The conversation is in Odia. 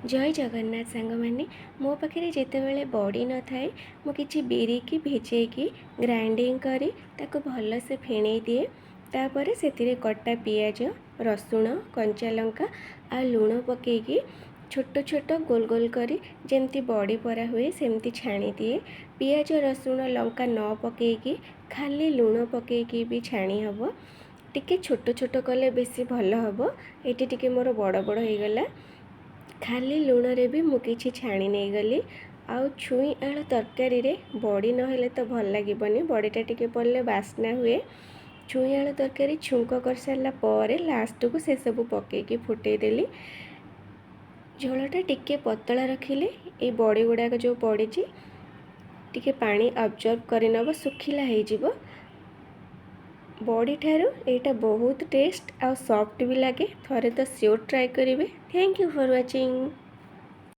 ଜୟ ଜଗନ୍ନାଥ ସାଙ୍ଗମାନେ। ମୋ ପାଖରେ ଯେତେବେଳେ ବଡ଼ି ନଥାଏ, ମୁଁ କିଛି ବିରିକି ଭିଜେଇକି ଗ୍ରାଇଣ୍ଡିଙ୍ଗ କରି ତାକୁ ଭଲସେ ଫେଣେଇ ଦିଏ। ତାପରେ ସେଥିରେ କଟା ପିଆଜ, ରସୁଣ, କଞ୍ଚା ଲଙ୍କା ଆଉ ଲୁଣ ପକେଇକି ଛୋଟ ଛୋଟ ଗୋଲ ଗୋଲ କରି ଯେମିତି ବଡ଼ି ପରା ହୁଏ, ସେମିତି ଛାଣିଦିଏ। ପିଆଜ, ରସୁଣ, ଲଙ୍କା ନ ପକେଇକି ଖାଲି ଲୁଣ ପକେଇକି ବି ଛାଣି ହେବ। ଟିକେ ଛୋଟ ଛୋଟ କଲେ ବେଶୀ ଭଲ ହେବ। ଏଇଠି ଟିକେ ମୋର ବଡ଼ ବଡ଼ ହେଇଗଲା। ଖାଲି ଲୁଣରେ ବି ମୁଁ କିଛି ଛାଣି ନେଇଗଲି। ଆଉ ଛୁଇଁ ଆଳୁ ତରକାରୀରେ ବଡ଼ି ନହେଲେ ତ ଭଲ ଲାଗିବନି। ବଡ଼ିଟା ଟିକେ ପଡ଼ିଲେ ବାସ୍ନା ହୁଏ। ଛୁଇଁ ଆଳୁ ତରକାରୀ ଛୁଙ୍କ କରିସାରିଲା ପରେ ଲାଷ୍ଟକୁ ସେସବୁ ପକେଇକି ଫୁଟେଇ ଦେଲି। ଝୋଳଟା ଟିକେ ପତଳା ରଖିଲେ ଏଇ ବଡ଼ି ଗୁଡ଼ାକ ଯେଉଁ ପଡ଼ିଛି, ଟିକେ ପାଣି ଆବଜର୍ବ କରିନେବ, ଶୁଖିଲା ହେଇଯିବ। ବଡ଼ି ଠାରୁ ଏଇଟା ବହୁତ ଟେଷ୍ଟ ଆଉ ସଫ୍ଟ ବି ଲାଗେ। ଥରେ ତ ସିଓର ଟ୍ରାଏ କରିବେ। Thank you for watching.